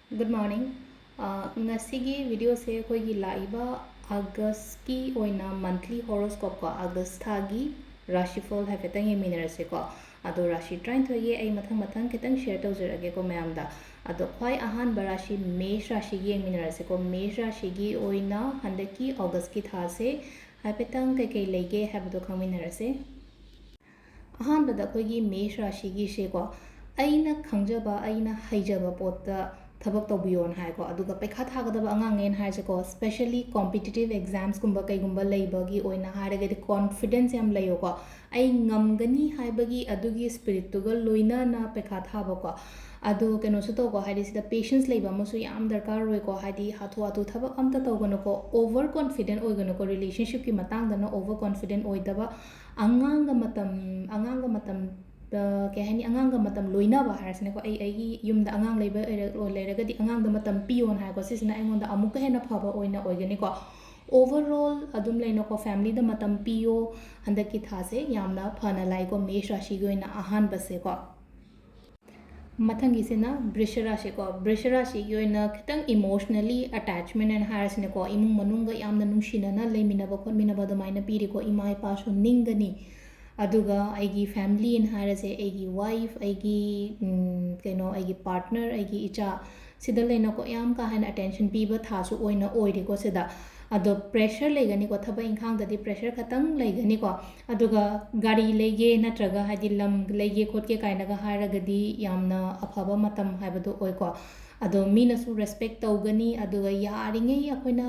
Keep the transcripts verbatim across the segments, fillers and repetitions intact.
Good morning. ꯑ, ꯉꯁꯤꯒꯤ videoꯁꯦ ꯑꯩꯈꯣꯏꯒꯤ ꯂꯥꯛꯏꯕ Augustꯀꯤ ꯑꯣꯏꯅ monthly horoscope ꯀꯣ, August ꯊꯥꯒꯤ ꯔꯥꯁꯤꯐꯜ ꯍꯥꯏꯐꯦꯠꯇꯪ ꯌꯦꯡꯃꯤꯟꯅꯔꯁꯦꯀꯣ꯫ ꯑꯗꯣ ꯔꯥꯁꯤ ꯇꯔꯥꯅꯤꯊꯣꯏꯒꯤ ꯑꯩ ꯃꯊꯪ ꯃꯊꯪ ꯈꯤꯇꯪ share ꯇꯧꯖꯔꯛꯑꯒꯦꯀꯣ ꯃꯌꯥꯝꯗ꯫ ꯑꯗꯣ ꯈ꯭ꯋꯥꯏ ꯑꯍꯥꯟꯕ ꯔꯥꯁꯤ ꯃꯦꯁ ꯔꯥꯁꯤꯒꯤ ꯌꯦꯡꯃꯤꯟꯅꯔꯁꯦꯀꯣ꯫ ꯃꯦꯁ ꯔꯥꯁꯤꯒꯤ ꯑꯣꯏꯅ ꯍꯟꯗꯛꯀꯤ Augustꯀꯤ ꯊꯥꯁꯦ ꯍꯥꯏꯐꯦꯠꯇꯪ ꯀꯩꯀꯩ ꯂꯩꯒꯦ ꯍꯥꯏꯕꯗꯣ ꯈꯪꯃꯤꯟꯅꯔꯁꯦ꯫ ꯑꯍꯥꯟꯕꯗ ꯑꯩꯈꯣꯏꯒꯤ ꯃꯦꯁ ꯔꯥꯁꯤꯒꯤꯁꯦꯀꯣ, ꯑꯩꯅ ꯈꯪꯖꯕ, ꯑꯩꯅ ꯍꯩꯖꯕ ꯄꯣꯠꯇ ꯊꯕꯛ ꯇꯧꯕꯤꯌꯣꯅ ꯍꯥꯏꯀꯣ꯫ ꯑꯗꯨꯒ ꯄꯩꯈꯥ ꯊꯥꯒꯗꯕ ꯑꯉꯥꯡꯅꯦꯅ ꯍꯥꯏꯔꯁꯦꯀꯣ, specially competitive examsꯀꯨꯝꯕ ꯀꯩꯒꯨꯝꯕ ꯂꯩꯕꯒꯤ ꯑꯣꯏꯅ ꯍꯥꯏꯔꯒꯗꯤ confidence ꯌꯥꯝ ꯂꯩꯌꯣꯀꯣ꯫ ꯑꯩ ꯉꯝꯒꯅꯤ ꯍꯥꯏꯕꯒꯤ ꯑꯗꯨꯒꯤ spiritꯇꯨꯒ ꯂꯣꯏꯅꯅ ꯄꯩꯈꯥ ꯊꯥꯕꯀꯣ꯫ ꯑꯗꯣ ꯀꯩꯅꯣꯁꯨ ꯇꯧꯀꯣ, ꯍꯥꯏꯗꯤ ꯁꯤꯗ patience ꯂꯩꯕ ꯑꯃꯁꯨ ꯌꯥꯝ ꯗꯔꯀꯥꯔ ꯑꯣꯏꯀꯣ꯫ ꯍꯥꯏꯗꯤ ꯍꯥꯊꯨ ꯍꯥꯊꯨ ꯊꯕꯛ ꯑꯝꯇ ꯇꯧꯒꯅꯨꯀꯣ, over confident ꯑꯣꯏꯒꯅꯨꯀꯣ꯫ Relationshipꯀꯤ ꯃꯇꯥꯡꯗꯅ over confident ꯑꯣꯏꯗꯕ, ꯑꯉꯥꯡꯒ ꯃꯇꯝ, ꯑꯉꯥꯡꯒ ꯃꯇꯝ, ꯑ, ꯀꯩ ꯍꯥꯏꯅꯤ, ꯑꯉꯥꯡꯒ ꯃꯇꯝ ꯂꯣꯏꯅꯕ ꯍꯥꯏꯔꯁꯤꯅꯦꯀꯣ꯫ ꯑꯩ, ꯑꯩꯒꯤ ꯌꯨꯝꯗ ꯑꯉꯥꯡ ꯂꯩꯕ ꯑꯣꯏꯔ-, ꯂꯩꯔꯒꯗꯤ ꯑꯉꯥꯡꯗ ꯃꯇꯝ ꯄꯤꯌꯣꯅ ꯍꯥꯏꯀꯣ꯫ ꯁꯤꯁꯤꯅ ꯑꯩꯉꯣꯟꯗ ꯑꯃꯨꯛꯀ ꯍꯦꯟꯅ ꯐꯕ ꯑꯣꯏꯅ ꯑꯣꯏꯒꯅꯤꯀꯣ꯫ Overall ꯑꯗꯨꯝ ꯂꯩꯅꯀꯣ, familyꯗ ꯃꯇꯝ ꯄꯤꯌꯣ꯫ ꯍꯟꯗꯛꯀꯤ ꯊꯥꯁꯦ ꯌꯥꯝꯅ ꯐꯅ ꯂꯥꯛꯏꯀꯣ ꯃꯦꯁ ꯔꯥꯁꯤꯒꯤ ꯑꯣꯏꯅ ꯑꯍꯥꯟꯕꯁꯦꯀꯣ꯫ ꯃꯊꯪꯒꯤꯁꯤꯅ ꯕ꯭ꯔꯤꯁ ꯔꯥꯁꯤꯀꯣ꯫ ꯕ꯭ꯔꯤꯁ ꯔꯥꯁꯤꯒꯤ ꯑꯣꯏꯅ ꯈꯤꯇꯪ emotionally attachment ꯍꯥꯏꯅ ꯍꯥꯏꯔꯁꯤꯅꯦꯀꯣ꯫ ꯏꯃꯨꯡ ꯃꯅꯨꯡꯒ ꯌꯥꯝꯅ ꯅꯨꯡꯁꯤꯅꯅ ꯂꯩꯃꯤꯟꯅꯕ ꯈꯣꯠꯃꯤꯟꯅꯕ ꯑꯗꯨꯃꯥꯏꯅ ꯄꯤꯔꯤꯀꯣ꯫ ꯏꯃꯥ ꯏꯄꯥꯁꯨ ꯅꯤꯡꯒꯅꯤ꯫ ꯑꯗꯨꯒ ꯑꯩꯒꯤ familyꯅ ꯍꯥꯏꯔꯁꯦ, ꯑꯩꯒꯤ wife, ꯑꯩꯒꯤ, ꯎꯝ, ꯀꯩꯅꯣ, ꯑꯩꯒꯤ partner, ꯑꯩꯒꯤ ꯏꯆꯥ, ꯁꯤꯗ ꯂꯩꯅꯀꯣ ꯌꯥꯝ ꯀꯥ ꯍꯦꯟꯅ attention ꯄꯤꯕ ꯊꯥꯁꯨ ꯑꯣꯏꯅ ꯑꯣꯏꯔꯤꯀꯣ ꯁꯤꯗ꯫ ꯑꯗꯣ pressure ꯂꯩꯒꯅꯤꯀꯣ, ꯊꯕꯛ ꯏꯪꯈꯥꯡꯗꯗꯤ pressure ꯈꯇꯪ ꯂꯩꯒꯅꯤꯀꯣ꯫ ꯑꯗꯨꯒ ꯒꯥꯔꯤ ꯂꯩꯒꯦ ꯅꯠꯇ꯭ꯔꯒ ꯍꯥꯏꯗꯤ ꯂꯝ ꯂꯩꯒꯦ ꯈꯣꯠꯀꯦ ꯀꯥꯏꯅꯒ ꯍꯥꯏꯔꯒꯗꯤ ꯌꯥꯝꯅ ꯑꯐꯕ ꯃꯇꯝ ꯍꯥꯏꯕꯗꯣ ꯑꯣꯏꯀꯣ꯫ ꯑꯗꯣ ꯃꯤꯅꯁꯨ respect ꯇꯧꯒꯅꯤ, ꯑꯗꯨꯒ ꯌꯥꯔꯤꯉꯩ ꯑꯩꯈꯣꯏꯅ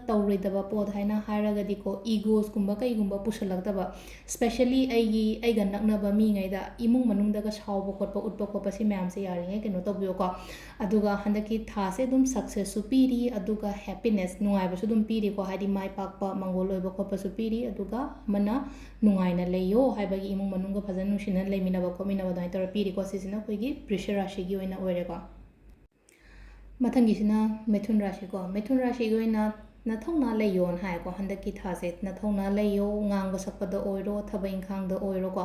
ꯇꯧꯔꯣꯏꯗꯕ ꯄꯣꯠ ꯍꯥꯏꯅ ꯍꯥꯏꯔꯒꯗꯤꯀꯣ, egosꯀꯨꯝꯕ ꯀꯩꯒꯨꯝꯕ ꯄꯨꯁꯜꯂꯛꯇꯕ, specially ꯑꯩꯒꯤ, ꯑꯩꯒ ꯅꯛꯅꯕ ꯃꯤꯉꯩꯗ ꯏꯃꯨꯡ ꯃꯅꯨꯡꯗꯒ ꯁꯥꯎꯕ ꯈꯣꯠꯄ ꯎꯠꯄ ꯈꯣꯠꯄ ꯁꯤ ꯃꯌꯥꯝꯁꯦ ꯌꯥꯔꯤꯉꯩ ꯀꯩꯅꯣ ꯇꯧꯕꯤꯌꯨꯀꯣ꯫ ꯑꯗꯨꯒ ꯍꯟꯗꯛꯀꯤ ꯊꯥꯁꯦ ꯑꯗꯨꯝ successꯁꯨ ꯄꯤꯔꯤ, ꯑꯗꯨꯒ happiness, ꯅꯨꯡꯉꯥꯏꯕꯁꯨ ꯑꯗꯨꯝ ꯄꯤꯔꯤꯀꯣ, ꯍꯥꯏꯗꯤ ꯃꯥꯏ ꯄꯥꯛꯄ, ꯃꯪꯒꯣꯜ ꯑꯣꯏꯕ ꯈꯣꯠꯄꯁꯨ ꯄꯤꯔꯤ꯫ ꯑꯗꯨꯒ ꯑꯃꯅ ꯅꯨꯡꯉꯥꯏꯅ ꯂꯩꯌꯣ ꯍꯥꯏꯕꯒꯤ, ꯏꯃꯨꯡ ꯃꯅꯨꯡꯒ ꯐꯖꯅ ꯅꯨꯡꯁꯤꯅ ꯂꯩꯃꯤꯟꯅꯕ ꯈꯣꯠꯃꯤꯟꯅꯕ ꯑꯗꯨꯃꯥꯏꯅ ꯇꯧꯔ ꯄꯤꯔꯤꯀꯣ꯫ ꯁꯤꯁꯤꯅ ꯑꯩꯈꯣꯏꯒꯤ ꯕ꯭ꯔꯤꯁ ꯔꯥꯁꯤꯒꯤ ꯑꯣꯏꯅ ꯑꯣꯏꯔꯦꯀꯣ꯫ ꯃꯊꯪꯒꯤꯁꯤꯅ ꯃꯤꯊꯨꯟ ꯔꯥꯁꯤꯀꯣ꯫ ꯃꯤꯊꯨꯟ ꯔꯥꯁꯤꯒꯤ ꯑꯣꯏꯅ ꯅꯊꯧꯅꯥ ꯂꯩꯌꯣꯅ ꯍꯥꯏꯀꯣ꯫ ꯍꯟꯗꯛꯀꯤ ꯊꯥꯁꯦ ꯅꯊꯧꯅꯥ ꯂꯩꯌꯣ, ꯉꯥꯡꯕ ꯁꯛꯄꯗ ꯑꯣꯏꯔꯣ, ꯊꯕꯛ ꯏꯪꯈꯥꯡꯗ ꯑꯣꯏꯔꯣꯀꯣ꯫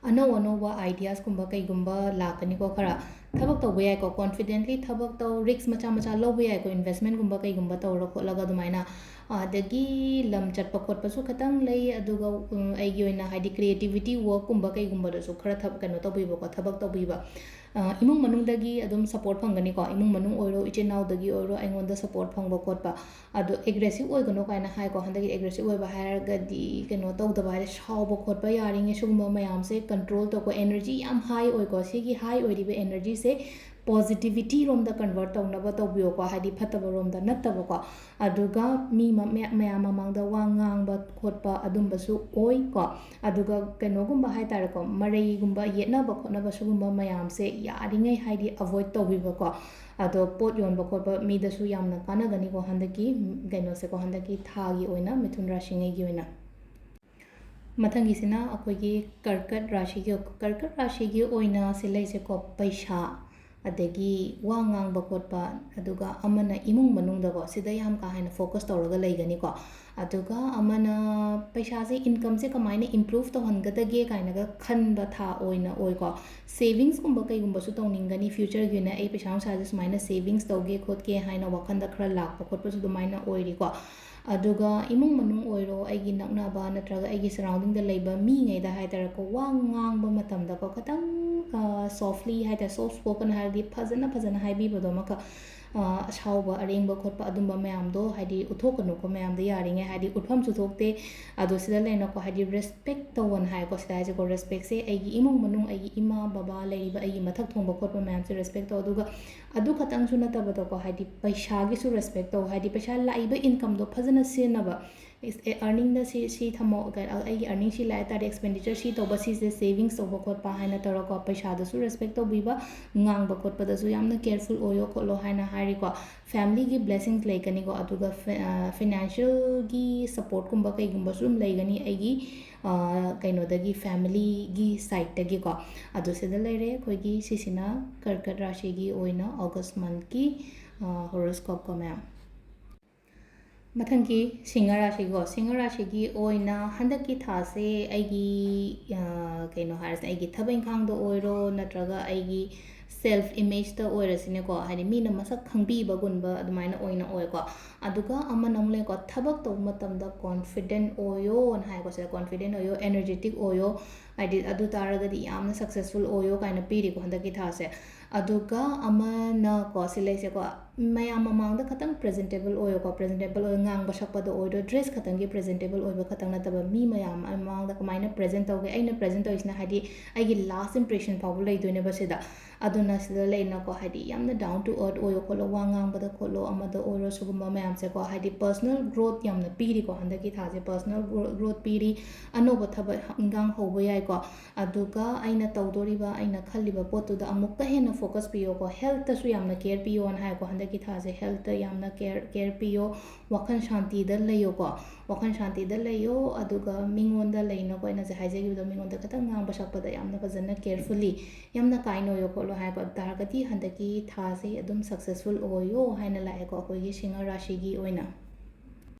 ꯑꯅꯧ ꯑꯅꯧꯕ ideasꯀꯨꯝꯕ ꯀꯩꯒꯨꯝꯕ ꯂꯥꯛꯀꯅꯤꯀꯣ ꯈꯔ꯫ ꯊꯕꯛ ꯇꯧꯕ ꯌꯥꯏꯀꯣ, ꯀꯣꯟꯐꯤꯗꯦꯟꯠꯂꯤ ꯊꯕꯛ ꯇꯧ, ꯔꯤꯁ꯭ꯛ ꯃꯆꯥ ꯃꯆꯥ ꯂꯧꯕ ꯌꯥꯏꯀꯣ, ꯏꯟꯚꯦꯁ꯭ꯠꯃꯦꯟꯠ ꯀꯨꯝꯕ ꯀꯩꯒꯨꯝꯕ ꯇꯧꯔ ꯈꯣꯠꯂꯒ ꯑꯗꯨꯃꯥꯏꯅ꯫ ꯑꯗꯒꯤ ꯂꯝ ꯆꯠꯄ ꯈꯣꯠꯄꯁꯨ ꯈꯤꯇꯪ ꯂꯩ꯫ ꯑꯗꯨꯒ, ꯎꯝ, ꯑꯩꯒꯤ ꯑꯣꯏꯅ ꯍꯥꯏꯗꯤ ꯀ꯭ꯔꯤꯌꯦꯇꯤꯕꯤꯇꯤ ꯋꯥꯔꯛ ꯀꯨꯝꯕ ꯀꯩꯒꯨꯝꯕꯗꯁꯨ ꯈꯔ ꯊꯕ-, ꯀꯩꯅꯣ ꯇꯧꯕꯤꯕꯀꯣ, ꯊꯕꯛ ꯇꯧꯕꯤꯕ꯫ ꯑ, ꯏꯃꯨꯡ ꯃꯅꯨꯡꯗꯒꯤ ꯑꯗꯨꯝ ꯁꯄꯣꯔꯠ ꯐꯪꯒꯅꯤꯀꯣ, ꯏꯃꯨꯡ ꯃꯅꯨꯡ ꯑꯣꯏꯔꯣ, ꯏꯆꯤꯟ ꯏꯅꯥꯎꯗꯒꯤ ꯑꯣꯏꯔꯣ, ꯑꯩꯉꯣꯟꯗ ꯁꯄꯣꯔꯠ ꯐꯪꯕ ꯈꯣꯠꯄ꯫ ꯑꯗꯣ ꯑꯦꯒ꯭ꯔꯦꯁꯤꯞ ꯑꯣꯏꯒꯅꯣ ꯀꯥꯏꯅ ꯍꯥꯏꯀꯣ꯫ ꯍꯟꯗꯛꯀꯤ ꯑꯦꯒ꯭ꯔꯦꯁꯤꯞ ꯑꯣꯏꯕ ꯍꯥꯏꯔꯒꯗꯤ ꯀꯩꯅꯣ ꯇꯧꯗꯕ ꯍꯥꯏꯔꯦ, ꯁꯥꯎꯕ ꯈꯣꯠꯄ ꯌꯥꯔꯤꯉꯩ ꯁꯤꯒꯨꯝꯕ ꯃꯌꯥꯝꯁꯦ ꯀꯟꯇ꯭ꯔꯣꯜ ꯇꯧꯀꯣ꯫ ꯑꯦꯅꯔꯖꯤ ꯌꯥꯝ ꯍꯥꯏ ꯑꯣꯏꯀꯣ꯫ ꯁꯤꯒꯤ ꯍꯥꯏ ꯑꯣꯏꯔꯤꯕ ꯑꯦꯅꯔꯖꯤꯁꯦ ꯄꯣꯖꯤꯇꯤꯚꯤꯇꯤ ꯔꯣꯝꯗ ꯀꯟꯚꯔꯠ ꯇꯧꯅꯕ ꯇꯧꯕꯤꯌꯣꯀꯣ, ꯍꯥꯏꯗꯤ ꯐꯠꯇꯕ ꯔꯣꯝꯗ ꯅꯠꯇꯕꯀꯣ꯫ ꯑꯗꯨꯒ ꯃꯤ ꯃ-, ꯃꯌꯥ-, ꯃꯌꯥꯝ ꯃꯃꯥꯡꯗ ꯋꯥ ꯉꯥꯡꯕ ꯈꯣꯠꯄ ꯑꯗꯨꯝꯕꯁꯨ ꯑꯣꯏꯀꯣ꯫ ꯑꯗꯨꯒ ꯀꯩꯅꯣꯒꯨꯝꯕ ꯍꯥꯏꯇꯥꯔꯦꯀꯣ, ꯃꯔꯩꯒꯨꯝꯕ ꯌꯦꯠꯅꯕ ꯈꯣꯠꯅꯕ ꯁꯤꯒꯨꯝꯕ ꯃꯌꯥꯝꯁꯦ ꯌꯥꯔꯤꯉꯩ ꯍꯥꯏꯗꯤ ꯑꯦꯚꯣꯏꯗ ꯇꯧꯕꯤꯕꯀꯣ꯫ ꯑꯗꯣ ꯄꯣꯠ ꯌꯣꯟꯕ ꯈꯣꯠꯄ ꯃꯤꯗꯁꯨ ꯌꯥꯝꯅ ꯀꯥꯟꯅꯒꯅꯤꯀꯣ, ꯍꯟꯗꯛꯀꯤ ꯀꯩꯅꯣꯁꯦꯀꯣ, ꯍꯟꯗꯛꯀꯤ ꯊꯥꯒꯤ ꯑꯣꯏꯅ ꯃꯤꯊꯨꯟ ꯔꯥꯁꯤꯉꯩꯒꯤ ꯑꯣꯏꯅ꯫ ꯃꯊꯪꯒꯤꯁꯤꯅ ꯑꯩꯈꯣꯏꯒꯤ ꯀꯔꯀꯠ ꯔꯥꯁꯤꯒꯤ, ꯀꯔꯀꯠ ꯔꯥꯁꯤꯒꯤ ꯑꯣꯏꯅ ꯁꯤ ꯂꯩꯁꯦꯀꯣ, ꯄꯩꯁꯥ, ꯑꯗꯒꯤ ꯋꯥ ꯉꯥꯡꯕ ꯈꯣꯠꯄ, ꯑꯗꯨꯒ ꯑꯃꯅ ꯏꯃꯨꯡ ꯃꯅꯨꯡꯗꯀꯣ, ꯁꯤꯗ ꯌꯥꯝ ꯀꯥ ꯍꯦꯟꯅ ꯐꯣꯀꯁ ꯇꯧꯔꯒ ꯂꯩꯒꯅꯤꯀꯣ꯫ ꯑꯗꯨꯒ ꯑꯃꯅ ꯄꯩꯁꯥꯁꯦ, ꯏꯟꯀꯝꯁꯦ ꯀꯃꯥꯏꯅ ꯏꯝꯄ꯭ꯔꯨꯚ ꯇꯧꯍꯟꯒꯗꯒꯦ ꯀꯥꯏꯅꯒ ꯈꯟꯕ ꯊꯥ ꯑꯣꯏꯅ ꯑꯣꯏꯀꯣ꯫ ꯁꯦꯚꯤꯡꯁꯀꯨꯝꯕ ꯀꯩꯒꯨꯝꯕꯁꯨ ꯇꯧꯅꯤꯡꯒꯅꯤ, ꯐ꯭ꯌꯨꯆꯔꯒꯤ ꯑꯣꯏꯅ ꯑꯩ ꯄꯩꯁꯥ ꯅꯨꯡꯁꯥꯁꯦ ꯁꯨꯃꯥꯏꯅ ꯁꯦꯚꯤꯡꯁ ꯇꯧꯒꯦ ꯈꯣꯠꯀꯦ ꯍꯥꯏꯅ ꯋꯥꯈꯜꯗ ꯈꯔ ꯂꯥꯛꯄ ꯈꯣꯠꯄꯁꯨ ꯑꯗꯨꯃꯥꯏꯅ ꯑꯣꯏꯔꯤꯀꯣ꯫ ꯑꯗꯨꯒ ꯏꯃꯨꯡ ꯃꯅꯨꯡ ꯑꯣꯏꯔꯣ, ꯑꯩꯒꯤ ꯅꯛꯅꯕ ꯅꯠꯇ꯭ꯔꯒ ꯑꯩꯒꯤ ꯁꯔꯥꯎꯟꯗꯤꯡꯗ ꯂꯩꯕ ꯃꯤꯉꯩꯗ ꯍꯥꯏꯇꯥꯔꯦꯀꯣ, ꯋꯥ ꯉꯥꯡꯕ ꯃꯇꯝꯗꯀꯣ, ꯈꯤꯇꯪ, ꯑ, ꯁꯣꯐꯂꯤ ꯍꯥꯏꯇꯥꯔꯦ, ꯁꯣꯐ ꯁ꯭ꯄꯣꯀꯟ ꯍꯥꯏꯔꯗꯤ ꯐꯖꯅ ꯐꯖꯅ ꯍꯥꯏꯕꯤꯕꯗꯣ ꯑꯃꯈꯛ, ꯑ, ꯑꯁꯥꯎꯕ, ꯑꯔꯦꯡꯕ ꯈꯣꯠꯄ ꯑꯗꯨꯝꯕ ꯃꯌꯥꯝꯗꯣ ꯍꯥꯏꯗꯤ ꯎꯠꯊꯣꯛꯀꯅꯨꯀꯣ ꯃꯌꯥꯝꯗ ꯌꯥꯔꯤꯉꯩ, ꯍꯥꯏꯗꯤ ꯎꯠꯐꯝꯁꯨ ꯊꯣꯛꯇꯦ꯫ ꯑꯗꯣ ꯁꯤꯗ ꯂꯩꯅꯀꯣ, ꯍꯥꯏꯗꯤ ꯔꯦꯁꯄꯦꯛ ꯇꯧꯋꯣꯅ ꯍꯥꯏꯀꯣ, ꯁꯤꯗ ꯍꯥꯏꯁꯦꯀꯣ, ꯔꯦꯁꯄꯦꯛꯁꯦ ꯑꯩꯒꯤ ꯏꯃꯨꯡ ꯃꯅꯨꯡ, ꯑꯩꯒꯤ ꯏꯃꯥ ꯕꯕꯥ ꯂꯩꯔꯤꯕ ꯑꯩꯒꯤ ꯃꯊꯛ ꯊꯣꯡꯕ ꯈꯣꯠꯄ ꯃꯌꯥꯝꯁꯦ ꯔꯦꯁꯄꯦꯛ ꯇꯧ꯫ ꯑꯗꯨꯒ ꯑꯗꯨ ꯈꯛꯇꯪꯁꯨ ꯅꯠꯇꯕꯗꯀꯣ, ꯍꯥꯏꯗꯤ ꯄꯩꯁꯥꯒꯤꯁꯨ ꯔꯦꯁꯄꯦꯛ ꯇꯧ꯫ ꯍꯥꯏꯗꯤ ꯄꯩꯁꯥ ꯂꯥꯛꯏꯕ ꯏꯟꯀꯝꯗꯣ ꯐꯖꯅ ꯁꯤꯖꯤꯟꯅꯕ꯫ ꯏꯁ-, ꯑꯦ, ꯑꯔꯅꯤꯡꯗ ꯁꯤ, ꯁꯤ ꯊꯝꯃꯣ, ꯀ-, ꯑ-, ꯑꯩꯒꯤ ꯑꯔꯅꯤꯡ ꯁꯤ ꯂꯥꯛꯑꯦ ꯇꯥꯔꯗꯤ ꯑꯦꯛꯁꯄꯦꯟꯗꯤꯆꯔ ꯁꯤ ꯇꯧꯕ, ꯁꯤꯁꯦ ꯁꯦꯚꯤꯡꯁ ꯇꯧꯕ ꯈꯣꯠꯄ ꯍꯥꯏꯅ ꯇꯧꯔꯒꯀꯣ, ꯄꯩꯁꯥꯗꯁꯨ ꯔꯦꯁꯄꯦꯛ ꯇꯧꯕꯤꯕ, ꯉꯥꯡꯕ ꯈꯣꯠꯄꯗꯁꯨ ꯌꯥꯝꯅ ꯀꯦꯌꯔꯐꯨꯜ ꯑꯣꯏꯌꯣ ꯈꯣꯠꯂꯣ ꯍꯥꯏꯅ ꯍꯥꯏꯔꯤꯀꯣ꯫ ꯐꯦꯃꯤꯂꯤꯒꯤ ꯕ꯭ꯂꯦꯁꯤꯡꯁ ꯂꯩꯒꯅꯤꯀꯣ, ꯑꯗꯨꯒ ꯐꯤ-, ꯑ, ꯐꯤꯅꯥꯟꯁꯤꯌꯦꯜꯒꯤ ꯁꯄꯣꯔꯠꯀꯨꯝꯕ ꯀꯩꯒꯨꯝꯕꯁꯨ ꯑꯗꯨꯝ ꯂꯩꯒꯅꯤ ꯑꯩꯒꯤ, ꯑ, ꯀꯩꯅꯣꯗꯒꯤ, ꯐꯦꯃꯤꯂꯤꯒꯤ ꯁꯥꯏꯠꯇꯒꯤꯀꯣ꯫ ꯑꯗꯨ ꯁꯤꯗ ꯂꯩꯔꯦ ꯑꯩꯈꯣꯏꯒꯤ, ꯁꯤꯁꯤꯅ ꯀꯔꯀꯠ ꯔꯥꯁꯤꯒꯤ ꯑꯣꯏꯅ ꯑꯣꯒꯁ ꯃꯟꯠꯀꯤ, ꯑ, ꯍꯣꯔꯣꯁꯀꯣꯞꯀꯣ ꯃꯌꯥꯝ꯫ ꯃꯊꯪꯒꯤ ꯁꯤꯡꯍ ꯔꯥꯁꯤꯀꯣ, ꯁꯤꯡꯍ ꯔꯥꯁꯤꯒꯤ ꯑꯣꯏꯅ ꯍꯟꯗꯛꯀꯤ ꯊꯥꯁꯦ ꯑꯩꯒꯤ, ꯑ, ꯀꯩꯅꯣ ꯍꯥꯏꯔꯁꯦ, ꯑꯩꯒꯤ ꯊꯕꯛ ꯏꯪꯈꯥꯡꯗ ꯑꯣꯏꯔꯣ, ꯅꯠꯇ꯭ꯔꯒ ꯑꯩꯒꯤ self imageꯇ ꯑꯣꯏꯔꯁꯤꯅꯦꯀꯣ, ꯍꯥꯏꯗꯤ ꯃꯤꯅ ꯃꯁꯛ ꯈꯪꯕꯤꯕꯒꯨꯝꯕ ꯑꯗꯨꯃꯥꯏꯅ ꯑꯣꯏꯅ ꯑꯣꯏꯀꯣ꯫ ꯑꯗꯨꯒ ꯑꯃꯅ ꯑꯃꯨꯛ ꯂꯩꯀꯣ, ꯊꯕꯛ ꯇꯧꯕ ꯃꯇꯝꯗ confident ꯑꯣꯏꯌꯣꯅ ꯍꯥꯏꯀꯣ꯫ ꯁꯤꯗ confident ꯑꯣꯏꯌꯣ, energetic ꯑꯣꯏꯌꯣ, ꯍꯥꯏꯗꯤ ꯑꯗꯨ ꯇꯥꯔꯒꯗꯤ ꯌꯥꯝꯅ successful ꯑꯣꯏꯌꯣ ꯀꯥꯏꯅ ꯄꯤꯔꯤꯀꯣ ꯍꯟꯗꯛꯀꯤ ꯊꯥꯁꯦ꯫ ꯑꯗꯨꯒ ꯑꯃꯅꯀꯣ, ꯁꯤ ꯂꯩꯁꯦꯀꯣ, ꯃꯌꯥꯝ ꯃꯃꯥꯡꯗ ꯈꯇꯪ presentable ꯑꯣꯏꯌꯣꯀꯣ꯫ Presentable ꯑꯣꯏ, ꯉꯥꯡꯕ ꯁꯛꯄꯗ ꯑꯣꯏꯔꯣ, dress ꯈꯇꯪꯒꯤ presentable ꯑꯣꯏꯕ ꯈꯇꯪ ꯅꯠꯇꯕ, ꯃꯤ ꯃꯌꯥꯝ ꯃꯃꯥꯡꯗ ꯀꯃꯥꯏꯅ present ꯇꯧꯒꯦ, ꯑꯩꯅ present ꯇꯧꯔꯤꯁꯤꯅ ꯍꯥꯏꯗꯤ ꯑꯩꯒꯤ last impression ꯐꯥꯎꯕ ꯂꯩꯗꯣꯏꯅꯦꯕ ꯁꯤꯗ꯫ ꯑꯗꯨꯅ ꯁꯤꯗ ꯂꯩꯅꯀꯣ, ꯍꯥꯏꯗꯤ ꯌꯥꯝꯅ down to earth ꯑꯣꯏꯌꯣ ꯈꯣꯠꯂꯣ, ꯋꯥ ꯉꯥꯡꯕꯗ ꯈꯣꯠꯂꯣ, ꯑꯃꯗ ꯑꯣꯏꯔꯣ, ꯁꯤꯒꯨꯝꯕ ꯃꯌꯥꯝꯁꯦꯀꯣ, ꯍꯥꯏꯗꯤ personal growth ꯌꯥꯝꯅ ꯄꯤꯔꯤꯀꯣ ꯍꯟꯗꯛꯀꯤ ꯊꯥꯁꯦ꯫ Personal growth ꯄꯤꯔꯤ, ꯑꯅꯧꯕ ꯊꯕꯛ ꯏꯟꯈꯥꯡ ꯍꯧꯕ ꯌꯥꯏꯀꯣ꯫ ꯑꯗꯨꯒ ꯑꯩꯅ ꯇꯧꯗꯣꯔꯤꯕ, ꯑꯩꯅ ꯈꯜꯂꯤꯕ ꯄꯣꯠꯇꯨꯗ ꯑꯃꯨꯛꯀ ꯍꯦꯟꯅ focus ꯄꯤꯌꯣꯀꯣ꯫ Healthꯇꯁꯨ ꯌꯥꯝꯅ care ꯄꯤꯌꯣꯅ ꯍꯥꯏꯀꯣ ꯍꯟꯗꯛꯀꯤ ꯊꯥꯁꯦ꯫ Healthꯇ ꯌꯥꯝꯅ care, care ꯄꯤꯌꯣ, ꯋꯥꯈꯜ ꯁꯥꯟꯇꯤꯗ ꯂꯩꯌꯣꯀꯣ꯫ ꯋꯥꯈꯜ ꯁꯥꯟꯇꯤꯗ ꯂꯩꯌꯣ꯫ ꯑꯗꯨꯒ ꯃꯤꯉꯣꯟꯗ ꯂꯩꯅꯀꯣ, ꯑꯩꯅ ꯉꯁꯥꯏ ꯍꯥꯏꯖꯈꯤꯕꯗꯣ, ꯃꯤꯉꯣꯟꯗ ꯈꯤꯇꯪ ꯉꯥꯡꯕ ꯁꯛꯄꯗ ꯌꯥꯝꯅ ꯐꯖꯅ carefully, ꯌꯥꯝꯅ kind ꯑꯣꯏꯌꯣ ꯈꯣꯠꯂꯣ ꯍꯥꯏꯀꯣ꯫ ꯑꯗꯨ ꯇꯥꯔꯒꯗꯤ ꯍꯟꯗꯛꯀꯤ ꯊꯥꯁꯦ ꯑꯗꯨꯝ successful ꯑꯣꯏꯌꯣ ꯍꯥꯏꯅ ꯂꯥꯛꯑꯦꯀꯣ ꯑꯩꯈꯣꯏꯒꯤ ꯁꯤꯡꯍ ꯔꯥꯁꯤꯒꯤ ꯑꯣꯏꯅ꯫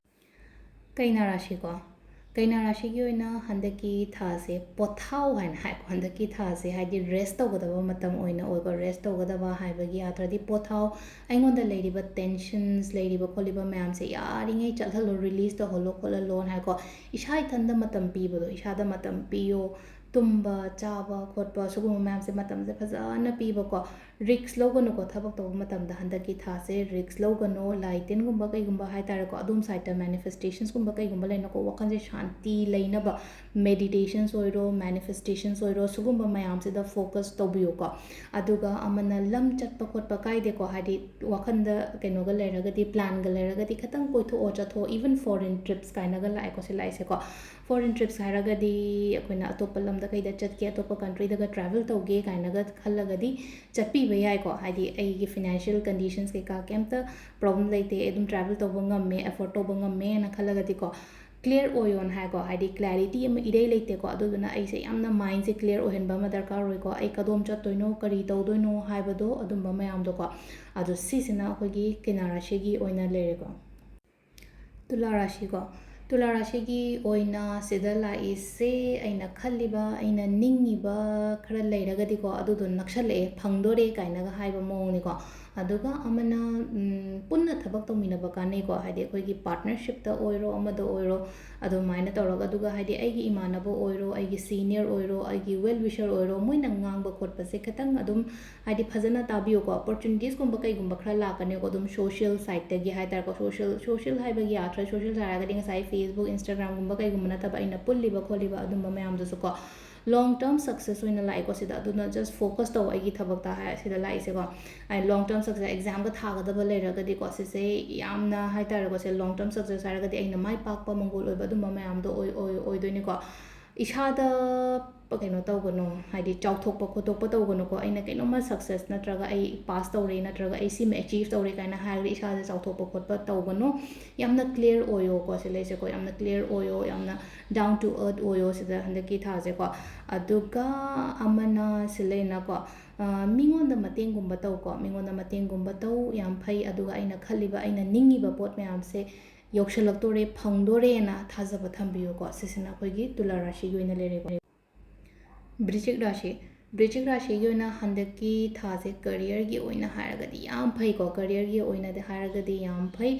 ꯀꯩꯅꯥ ꯔꯥꯁꯤꯀꯣ꯫ ꯀꯩꯅꯥ ꯔꯥꯁꯤꯒꯤ ꯑꯣꯏꯅ ꯍꯟꯗꯛꯀꯤ ꯊꯥꯁꯦ ꯄꯣꯊꯥꯎ ꯍꯥꯏꯅ ꯍꯥꯏꯀꯣ꯫ ꯍꯟꯗꯛꯀꯤ ꯊꯥꯁꯦ ꯍꯥꯏꯗꯤ rest ꯇꯧꯒꯗꯕ ꯃꯇꯝ ꯑꯣꯏꯅ ꯑꯣꯏꯀꯣ꯫ Rest ꯇꯧꯒꯗꯕ ꯍꯥꯏꯕꯒꯤ ꯑꯥꯔꯊꯗꯤ ꯄꯣꯊꯥꯎ, ꯑꯩꯉꯣꯟꯗ ꯂꯩꯔꯤꯕ tensions, ꯂꯩꯔꯤꯕ ꯈꯣꯠꯂꯤꯕ ꯃꯌꯥꯝꯁꯦ ꯌꯥꯔꯤꯉꯩ ꯆꯠꯍꯜꯂꯣ, release ꯇꯧꯍꯜꯂꯣ ꯈꯣꯠꯍꯜꯂꯣꯅ ꯍꯥꯏꯀꯣ꯫ ꯏꯁꯥ ꯏꯊꯟꯗ ꯃꯇꯝ ꯄꯤꯕꯗꯣ, ꯏꯁꯥꯗ ꯃꯇꯝ ꯄꯤꯌꯣ꯫ ꯇꯨꯝꯕ, ꯆꯥꯕ ꯈꯣꯠꯄ, ꯁꯤꯒꯨꯝꯕ ꯃꯌꯥꯝꯁꯦ ꯃꯇꯝꯁꯦ ꯐꯖꯅ ꯄꯤꯕꯀꯣ꯫ Risk ꯂꯧꯒꯅꯨꯀꯣ, ꯊꯕꯛ ꯇꯧꯕ ꯃꯇꯝꯗ ꯍꯟꯗꯛꯀꯤ ꯊꯥꯁꯦ risk ꯂꯧꯒꯅꯨ꯫ ꯂꯥꯏ ꯇꯤꯟꯒꯨꯝꯕ ꯀꯩꯒꯨꯝꯕ ꯍꯥꯏꯇꯥꯔꯦꯀꯣ, ꯑꯗꯨꯝ siteꯇ manifestations ꯀꯨꯝꯕ ꯀꯩꯒꯨꯝꯕ ꯂꯩꯅꯀꯣ, ꯋꯥꯈꯜꯁꯦ ꯁꯥꯟꯇꯤ ꯂꯩꯅꯕ meditations ꯑꯣꯏꯔꯣ, manifestations ꯑꯣꯏꯔꯣ, ꯁꯤꯒꯨꯝꯕ ꯃꯌꯥꯝꯁꯤꯗ focus ꯇꯧꯕꯤꯌꯨꯀꯣ꯫ ꯑꯗꯨꯒ ꯑꯃꯅ ꯂꯝ ꯆꯠꯄ ꯈꯣꯠꯄ ꯀꯥꯏꯗꯦꯀꯣ, ꯍꯥꯏꯗꯤ ꯋꯥꯈꯜꯗ ꯀꯩꯅꯣꯒ ꯂꯩꯔꯒꯗꯤ, planꯒ ꯂꯩꯔꯒꯗꯤ ꯈꯤꯇꯪ ꯀꯣꯏꯊꯣꯛꯑꯣ, ꯆꯠꯊꯣꯛꯑꯣ꯫ Even foreign trips ꯀꯥꯏꯅꯒ ꯂꯥꯛꯑꯦꯀꯣ ꯁꯤ ꯂꯥꯛꯏꯁꯦꯀꯣ꯫ Foreign trips ꯍꯥꯏꯔꯒꯗꯤ ꯑꯩꯈꯣꯏꯅ ꯑꯇꯣꯞꯄ ꯂꯝꯗ ꯀꯩꯗ ꯆꯠꯀꯦ, ꯑꯇꯣꯞꯄ countryꯗꯒ travel ꯇꯧꯒꯦ ꯀꯥꯏꯅꯒ ꯈꯜꯂꯒꯗꯤ ꯆꯠꯄꯤꯕ ꯌꯥꯏꯀꯣ꯫ ꯍꯥꯏꯗꯤ ꯑꯩꯒꯤ financial conditions ꯀꯩꯀꯥ ꯀꯩꯝꯇ problem ꯂꯩꯇꯦ, ꯑꯩ ꯑꯗꯨꯝ travel ꯇꯧꯕ ꯉꯝꯃꯦ, afford ꯇꯧꯕ ꯉꯝꯃꯦꯅ ꯈꯜꯂꯒꯗꯤꯀꯣ, clear ꯑꯣꯏꯌꯣꯅ ꯍꯥꯏꯀꯣ꯫ ꯍꯥꯏꯗꯤ clarity ꯑꯃ ꯏꯔꯩ ꯂꯩꯇꯦꯀꯣ꯫ ꯑꯗꯨꯗꯨꯅ ꯑꯩꯁꯦ ꯌꯥꯝꯅ mindꯁꯦ clear ꯑꯣꯏꯍꯟꯕ ꯑꯃ ꯗꯔꯀꯥꯔ ꯑꯣꯏꯀꯣ꯫ ꯑꯩ ꯀꯗꯣꯝ ꯆꯠꯇꯣꯏꯅꯣ, ꯀꯔꯤ ꯇꯧꯗꯣꯏꯅꯣ ꯍꯥꯏꯕꯗꯣ, ꯑꯗꯨꯝꯕ ꯃꯌꯥꯝꯗꯣꯀꯣ꯫ ꯑꯗꯣ ꯁꯤꯁꯤꯅ ꯑꯩꯈꯣꯏꯒꯤ ꯀꯩꯅꯥ ꯔꯥꯁꯤꯒꯤ ꯑꯣꯏꯅ ꯂꯩꯔꯦꯀꯣ꯫ ꯇꯨꯂꯥ ꯔꯥꯁꯤꯀꯣ꯫ ꯇꯨꯂꯥ ꯔꯥꯁꯤꯒꯤ ꯑꯣꯏꯅ ꯁꯤꯗ ꯂꯥꯛꯏꯁꯦ, ꯑꯩꯅ ꯈꯜꯂꯤꯕ, ꯑꯩꯅ ꯅꯤꯡꯉꯤꯕ ꯈꯔ ꯂꯩꯔꯒꯗꯤꯀꯣ, ꯑꯗꯨꯗꯣ ꯅꯛꯁꯜꯂꯛꯑꯦ, ꯐꯪꯗꯣꯔꯦ ꯀꯥꯏꯅꯒ ꯍꯥꯏꯕ ꯃꯑꯣꯡꯅꯤꯀꯣ꯫ ꯑꯗꯨꯒ ꯑꯃꯅ, ꯎꯝ, ꯄꯨꯟꯅ ꯊꯕꯛ ꯇꯧꯃꯤꯟꯅꯕ ꯀꯥꯟꯅꯩꯀꯣ, ꯍꯥꯏꯗꯤ ꯑꯩꯈꯣꯏꯒꯤ ꯄꯥꯔꯠꯅꯔꯁꯤꯞꯇ ꯑꯣꯏꯔꯣ, ꯑꯃꯗ ꯑꯣꯏꯔꯣ, ꯑꯗꯨꯃꯥꯏꯅ ꯇꯧꯔꯒ, ꯑꯗꯨꯒ ꯍꯥꯏꯗꯤ ꯑꯩꯒꯤ ꯏꯃꯥꯟꯅꯕ ꯑꯣꯏꯔꯣ, ꯑꯩꯒꯤ ꯁꯤꯅꯤꯌꯔ ꯑꯣꯏꯔꯣ, ꯑꯩꯒꯤ ꯋꯦꯜ ꯋꯤꯁꯔ ꯑꯣꯏꯔꯣ, ꯃꯣꯏꯅ ꯉꯥꯡꯕ ꯈꯣꯠꯄꯁꯦ ꯈꯤꯇꯪ ꯑꯗꯨꯝ ꯍꯥꯏꯗꯤ ꯐꯖꯅ ꯇꯥꯕꯤꯌꯨꯀꯣ꯫ ꯑꯣꯄꯣꯔꯆꯨꯅꯤꯇꯤꯁꯀꯨꯝꯕ ꯀꯩꯒꯨꯝꯕ ꯈꯔ ꯂꯥꯛꯀꯅꯤꯀꯣ, ꯑꯗꯨꯝ ꯁꯣꯁꯤꯌꯦꯜ ꯁꯥꯏꯠꯇꯒꯤ ꯍꯥꯏꯇꯥꯔꯦꯀꯣ꯫ ꯁꯣꯁꯤꯌꯦꯜ, ꯁꯣꯁꯤꯌꯦꯜ ꯍꯥꯏꯕꯒꯤ ꯑꯥꯔꯊ, ꯁꯣꯁꯤꯌꯦꯜ ꯍꯥꯏꯔꯒꯗꯤ ꯉꯁꯥꯏ Facebook, Instagramꯒꯨꯝꯕ ꯀꯩꯒꯨꯝꯕ ꯅꯠꯇꯕ, ꯑꯩꯅ ꯄꯨꯜꯂꯤꯕ ꯈꯣꯠꯂꯤꯕ ꯑꯗꯨꯝꯕ ꯃꯌꯥꯝꯗꯨꯁꯨꯀꯣ꯫ ꯂꯣꯡ ꯇꯔꯝ ꯁꯛꯁꯦꯁ ꯑꯣꯏꯅ ꯂꯥꯛꯑꯦꯀꯣ ꯁꯤꯗ꯫ ꯑꯗꯨꯅ just focus ꯇꯧ ꯑꯩꯒꯤ ꯊꯕꯛꯇ ꯍꯥꯏ, ꯁꯤꯗ ꯂꯥꯛꯏꯁꯦꯀꯣ꯫ ꯑꯩ ꯂꯣꯡ ꯇꯔꯝ ꯁꯛꯁꯦꯁ, ꯑꯦꯛꯖꯥꯝꯒ ꯊꯥꯒꯗꯕ ꯂꯩꯔꯒꯗꯤꯀꯣ, ꯁꯤꯁꯦ ꯌꯥꯝꯅ ꯍꯥꯏꯇꯥꯔꯦꯀꯣ, ꯁꯦ ꯂꯣꯡ ꯇꯔꯝ ꯁꯛꯁꯦꯁ ꯍꯥꯏꯔꯒꯗꯤ ꯑꯩꯅ ꯃꯥꯏ ꯄꯥꯛꯄ, ꯃꯪꯒꯣꯜ ꯑꯣꯏꯕ ꯑꯗꯨꯝꯕ ꯃꯌꯥꯝꯗꯣ ꯑꯣꯏ-, ꯑꯣꯏ-, ꯑꯣꯏꯗꯣꯏꯅꯤꯀꯣ꯫ ꯏꯁꯥꯗ ꯀꯩꯅꯣ ꯇꯧꯒꯅꯨ, ꯍꯥꯏꯗꯤ ꯆꯥꯎꯊꯣꯛꯄ ꯈꯣꯠꯇꯣꯛꯄ ꯇꯧꯒꯅꯨꯀꯣ꯫ ꯑꯩꯅ ꯀꯩꯅꯣꯝꯃ ꯁꯛꯁꯦꯁ ꯅꯠꯇ꯭ꯔꯒ ꯑꯩ ꯄꯥꯁ ꯇꯧꯔꯦ ꯅꯠꯇ꯭ꯔꯒ ꯑꯩ ꯁꯤꯃ ꯑꯦꯆꯤꯞ ꯇꯧꯔꯦ ꯀꯥꯏꯅ ꯍꯥꯏꯔꯒ ꯏꯁꯥꯗ ꯆꯥꯎꯊꯣꯛꯄ ꯈꯣꯠꯄ ꯇꯧꯒꯅꯨ꯫ ꯌꯥꯝꯅ ꯀ꯭ꯂꯤꯌꯥꯔ ꯑꯣꯏꯌꯣꯀꯣ, ꯁꯤ ꯂꯩꯁꯦꯀꯣ, ꯌꯥꯝꯅ ꯀ꯭ꯂꯤꯌꯥꯔ ꯑꯣꯏꯌꯣ, ꯌꯥꯝꯅ down to earth ꯑꯣꯏꯌꯣ ꯁꯤꯗ ꯍꯟꯗꯛꯀꯤ ꯊꯥꯁꯦꯀꯣ꯫ ꯑꯗꯨꯒ ꯑꯃꯅ ꯁꯤ ꯂꯩꯅꯀꯣ, ꯑ, ꯃꯤꯉꯣꯟꯗ ꯃꯇꯦꯡꯒꯨꯝꯕ ꯇꯧꯀꯣ, ꯃꯤꯉꯣꯟꯗ ꯃꯇꯦꯡꯒꯨꯝꯕ ꯇꯧ, ꯌꯥꯝ ꯐꯩ꯫ ꯑꯗꯨꯒ ꯑꯩꯅ ꯈꯜꯂꯤꯕ, ꯑꯩꯅ ꯅꯤꯡꯉꯤꯕ ꯄꯣꯠ ꯃꯌꯥꯝꯁꯦ ꯌꯧꯁꯜꯂꯛꯇꯣꯔꯦ, ꯐꯪꯗꯣꯔꯦꯅ ꯊꯥꯖꯕ ꯊꯝꯕꯤꯌꯨꯀꯣ꯫ ꯁꯤꯁꯤꯅ ꯑꯩꯈꯣꯏꯒꯤ ꯇꯨꯂꯥ ꯔꯥꯁꯤꯒꯤ ꯑꯣꯏꯅ ꯂꯩꯔꯦꯀꯣ꯫ ꯕ꯭ꯔꯤꯆꯤꯛ ꯔꯥꯁꯤ, ꯕ꯭ꯔꯤꯆꯤꯛ ꯔꯥꯁꯤꯒꯤ ꯑꯣꯏꯅ ꯍꯟꯗꯛꯀꯤ ꯊꯥꯁꯦ ꯀꯔꯤꯌꯔꯒꯤ ꯑꯣꯏꯅ ꯍꯥꯏꯔꯒꯗꯤ ꯌꯥꯝ ꯐꯩꯀꯣ, ꯀꯔꯤꯌꯔꯒꯤ ꯑꯣꯏꯅꯗꯤ ꯍꯥꯏꯔꯒꯗꯤ ꯌꯥꯝ ꯐꯩ꯫